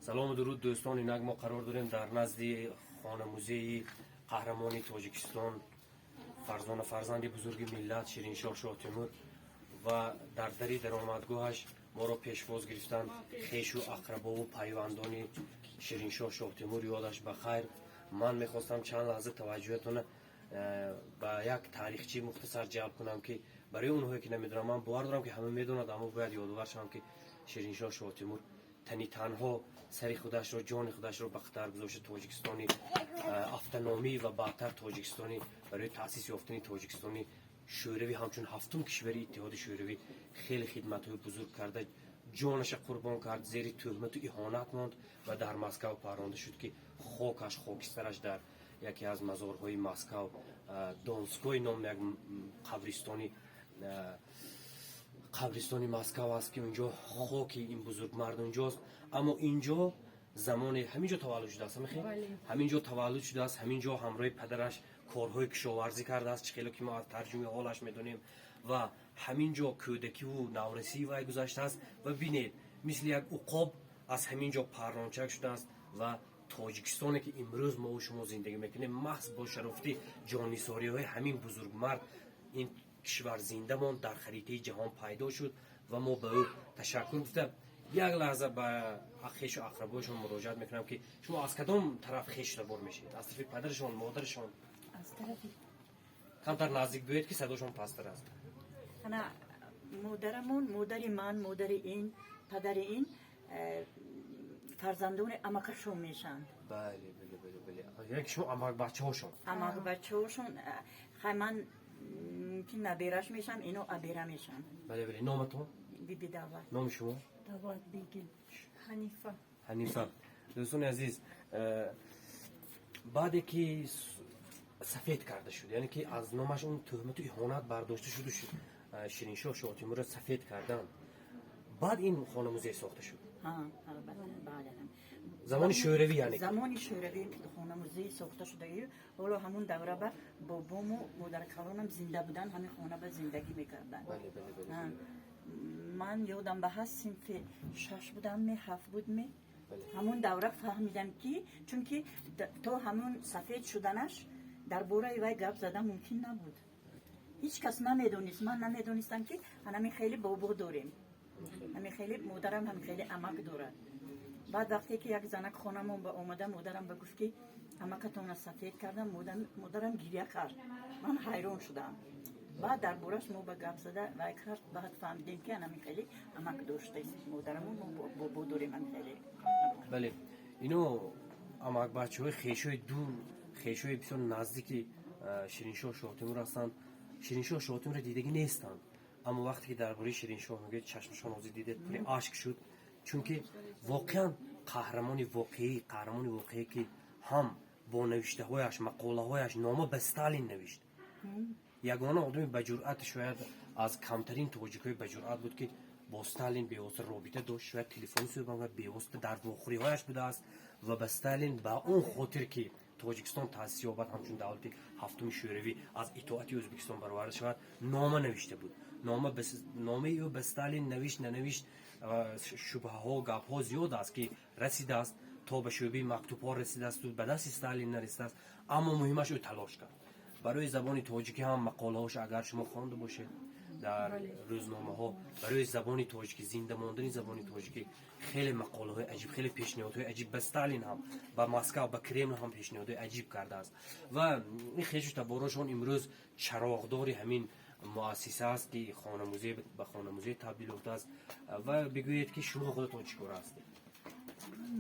Салому дуруд, дӯстон. Инак мо қарор дорем дар назди хона-музеи қаҳрамони Тоҷикистон, фарзона, фарзанди бузурги миллат Шириншоҳ Шоҳтемур, ва дар дари даромадгоҳаш моро пешвоз гирифтанд хешу ақрабову пайвандони Шириншоҳ Шоҳтемур, ёдаш ба хайр. Ман мехостам чанд лаҳза таваҷҷӯҳатона ба як таърихчии мухтасар ҷалб кунам, ки барои онҳое ки намедонам, ман бовар дорам, ки ҳама медонад, аммо бояд ёдовар шавам, ки Шириншоҳ Шоҳтемур тани танҳо сари худашро, ҷони худашро ба хатар гузошта, Тоҷикистони автономӣ ва баъдтар Тоҷикистони барои таъсис ёфтани Тоҷикистони Шӯравӣ ҳамчун ҳафтум кишвари Иттиҳоди Шӯравӣ хеле хидматҳои бузург карда, ҷонаша қурбон кард, зери тӯҳмату иҳонат монд ва дар Москав парронда шуд, ки хокаш, хокистараш дар яке аз мазорҳои Москав, Донской ном як қабристони Москав аст, ки унҷо хоки ин бузургмард унҷост. Аммо инҷо замоне ҳамин ҷо таваллуд шудааст, ҳамин ҷо таваллуд шудааст, ҳамин ҷо ҳамроҳи падараш корҳои кишоварзӣ кардааст, чӣ хеле ки мо аз тарҷумаи ҳолаш медонем, ва ҳамин ҷо кӯдакиву наврасии вай гузаштааст. Ва бинед, мисли як уқоб аз ҳамин ҷо паррончак шудааст ва Тоҷикистоне, ки имрӯз мову шумо зиндагӣ мекунем, маҳз бо шарофати ҷоннисориҳои ҳамин бузургмард ин кишвар зинда монд, дар харитаи ҷаҳон пайдо шуд ва мо ба ӯ ташаккур гуфта, як лаҳза ба хешу ақрабоишон муроҷиат мекунам, ки шумо аз кадом тараф хешу табор мешавед? Аз тарафи падарашон, модарашон? Аз тарафи Камтар наздик биёед, ки садошон пасттар аст. Ана модарамон, модари ман, модари ин, падари ин фарзандони амакашон мешаванд. Бале, яъне ки шумо амакбачаҳошон. Амакбачаҳошон. Хай, ман ки набераш мешам, ино абера мешам. Бале, номатон? Биби Давлат. Номи шумо? Давлат Бегим. Ҳанифа. Ҳанифа. Дӯстони азиз, баъде ки сафед карда шуд, яъне ки аз номаш он тӯҳмату иҳонат бардошта шуду Шириншоҳ Шоҳтемурро сафед карданд, баъд ин хона-музей сохта шуд. Албатта, бале. Замони Шӯравӣ, яъне? Замони Шӯравӣ хона-музей сохта шудаги. Ҳоло ҳамун давра ба бобому модаркалонам зинда буданд, ҳамин хона ба зиндагӣ мекарданд. Ман ёдам ба ҳаст, синфи шаш будам ме, ҳафт буд ме, ҳамун давра фаҳмидам, ки чунки то ҳамун сафед шуданаш дар бораи вай гап задан мумкин набуд, ҳеҷ кас намедонист. Ман намедонистам, ки ҳанамин хеле бобо дорем, ҳамин хеле модарам, ҳамин хеле амак дорад. Баъд вақте ки як занак хонамон ба омада, модарам ба гуфт, ки амакатонро сафед кардам, модарам гиря кард, ман ҳайрон шудам. Баъд дар бораш мо ба гап зада вай кард, баъд фаҳмидем, ки ҳамин хеле амак доштаст модарамон, мо бобо дорем ҳамин хеле. Бале, ино амакбачаҳои, хешои дур, хешои бисёр наздики Шириншоҳ Шоҳтемур ҳастанд. Шириншоҳ Шоҳтемурро дидагӣ нестанд, аммо вақте ки дар бораи Шириншоҳ мегӯяд, чашмашон ҳозир дидед, пури ашк шуд, чунки воқеан қаҳрамони воқеӣ, қаҳрамони воқеӣ, ки ҳам бо навиштаҳояш, мақолаҳояш нома ба Сталин навишт, ягона одами баҷуръат, шояд аз камтарин тоҷикҳои баҷуръат буд, ки бо Сталин бевосита робита дошт, шояд телефони суҳбат кард, бевосита дар вохӯриҳояш будааст ва ба Сталин ба он хотир, ки Тоҷикистон таъсис ёбад ҳамчун давлати ҳафтуми Шӯравӣ, аз итоати Ӯзбекистон бароварда шавад, нома навишта буд. Номаи ӯ ба Сталин, навишт, нанавишт, шубҳаҳо, гапҳо зиёд аст, ки расидааст, то ба шӯъбаи мактубҳо расидаасту ба дасти Сталин нарасидааст, аммо муҳимаш, ӯ талош кард. Барои забони тоҷикӣ ҳам мақолаҳош, агар шумо хонда бошед дар рӯзномаҳо, барои забони тоҷикӣ, зинда мондани забони тоҷикӣ хеле мақолаҳои аҷиб, хеле пешниҳодҳои аҷиб ба Сталин ҳам, ба Москав, ба Кремл ҳам пешниҳодҳои аҷиб кардааст. Ва ин хешу таборошон имрӯз чароғдори ҳамин муассиса аст, ки хонамузей ба хонамузей табдил ёфтааст. Ва бигӯед, ки шумо худатон чӣ кора ҳастед?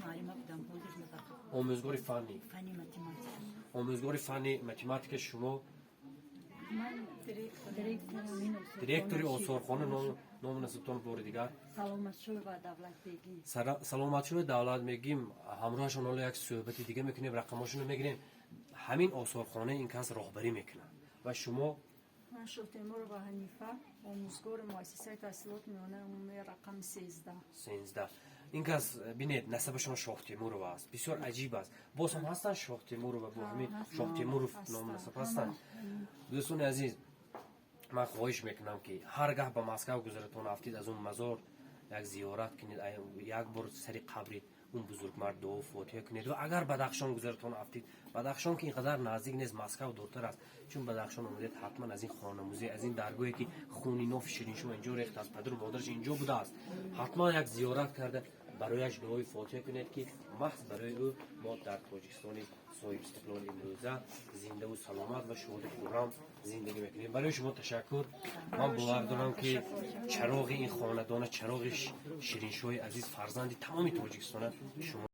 Муаллима будам, ҳозир нафақа. Омӯзгори фанни? Фанни математика. Омӯзгори фанни математика. Шумо? Ман директори Директори осорхона. Ному насабтон бори дигар? Саломатшоева Давлатбегӣ. Саломатшои Давлат мегим. Ҳамроҳашон ҳоло як суҳбати дига мекунем, рақамошонро мегирем. Ҳамин осорхона ин кас роҳбарӣ мекунад. Ва шумо? Ман Шоҳтемурова Ҳанифа, омӯзгори муассисаи таҳсилоти миёнаи умумии рақами 13. 13. Ин кас, бинед, насабашон Шоҳтемурова аст, бисёр аҷиб аст. Боз ҳам ҳастанд Шоҳтемурова бо ҳамин Шоҳтемуров ному насаб ҳастанд. Дӯстони азиз, ман хоҳиш мекунам, ки ҳар гаҳ ба Москав гузаратон афтид, аз он мазор Як зиёрат кунед, як бор сари қабри он бузургмард дуо фотиҳа кунед. Ва агар Бадахшон гузаратон афтид, Бадахшон ки ин қадар наздик нест, Москав дуртар аст, чун Бадахшон омадед, ҳатман аз ин хонамузей, аз ин даргоҳе ки хуни нофи Шириншоҳ инҷо рехтааст, падару модараш инҷо будааст, ҳатман як зиёрат карда, барояш дуои фотиҳа кунед, ки маҳз барои ӯ мо дар Тоҷикистони соҳибистиқлоли имрӯза зиндаву саломат ва шоду хуррам зиндагӣ мекунем. Барои шумо ташаккур. Ман бовар дорам, ки чароғи ин хонадона, чароғи Шириншоҳи азиз, фарзанди тамоми Тоҷикистона шумо.